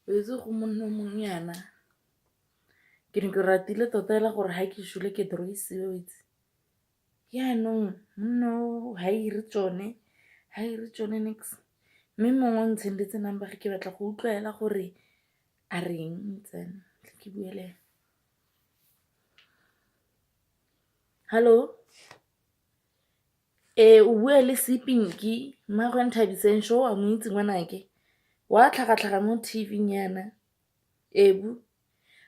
O itse go monna o mongwe yana, ke ne ke ratile tota fela gore ga ke sule ke draw-isiwe o itse. Jaanong monna o ga 'ire tsone, ga 'ire tsone niks. Mme mongwe o nsend-etse number ke batla go utlwa fela gore a reng tsena tle ke bue le ene. Hello, ee o bua le Sepinki mmaagwe Nthabiseng sure wa mo itse ngwanake, wa tlhaga-tlhaga mo TV-ing yana, ebu.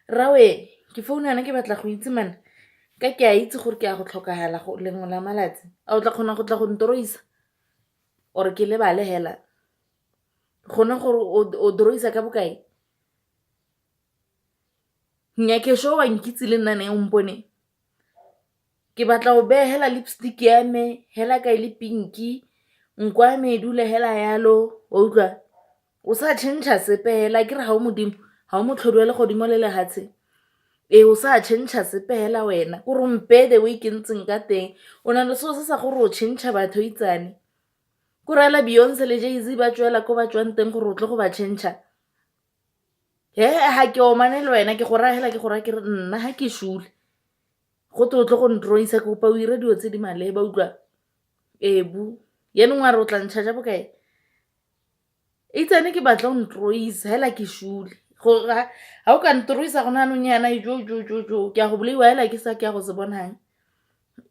Rra we ke founa yana ke batla go itse man ka ke a itse gore ke a go tlhokagala lengwe la malatsi, a o tla kgona go tla go ntroisa or ke lebale hela? Gone gore o draw-isa ka bokae? Nnyaa ke sure wa nkitse le nna ne o mpone. Ke batla o beye hela lipstick ya me hela ka e le pink-i, nko ya me e dule hela yalo wa utlwa. O sa change-a sepe hela akere ga o modimo, ga o motlhodi wa legodimo le lehatshe. Ee o sa change-a sepe hela wena kore o mpeye the way ke ntseng ka teng, o na le selo se sa gore o change-a batho aitsane. Kore hela Beyonce le Jay-Z ba tswela ko ba tswang teng gore o tle go ba change-a. Ga ke omane le wena ke go raya hela ke go raya ke re nna ga ke sule gote o tle go ntroisa ke kopa o 'ire dilo tse di maleba utlwa. Ebu jaanong wa re o tla ncharge-a bokae? Aitsane ke batla o ntroisa hela ke sule gore ga o ka ntroisa gone jaanong jaana ke a go bolaiwa hela ke sa ke ya go se bonang.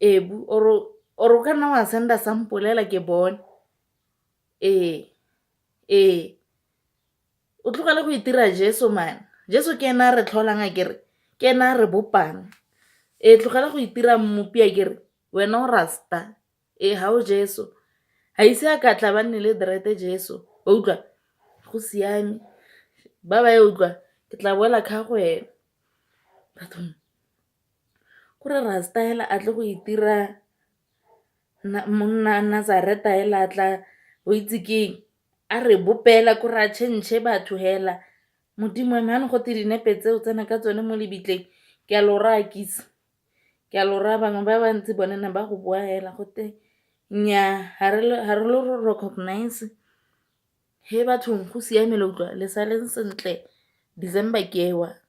Ebu or o ka nna wa send-a sample hela ke bone, ee ee. O tlogele go itira Jeso man, Jeso ke ene a re tlholang akere, ke ene a re bopang. Ee tlogela go itira mmopi akere, wena o rasta, ee ga o Jeso. Ga ise a ka tla ba nne le dread-e Jeso, wa utlwa? Go siame, bye bye utlwa, ke tla boela kha go wena. Bathong kore rasta hela a tle go itira monna Nazareta hela a tla o itse ke eng, a re bopela kore a change batho hela. Modimo wa me jaanong gote dinepe tseo tsena ka tsone mo lebitleng ke a lo raya kise, ke a lo raya bangwe ba bantsi bone ne ba go boa hela gote nnyaa ga re lo recognize. He bathong go siame la utlwa le saleng sentle December ke ewa.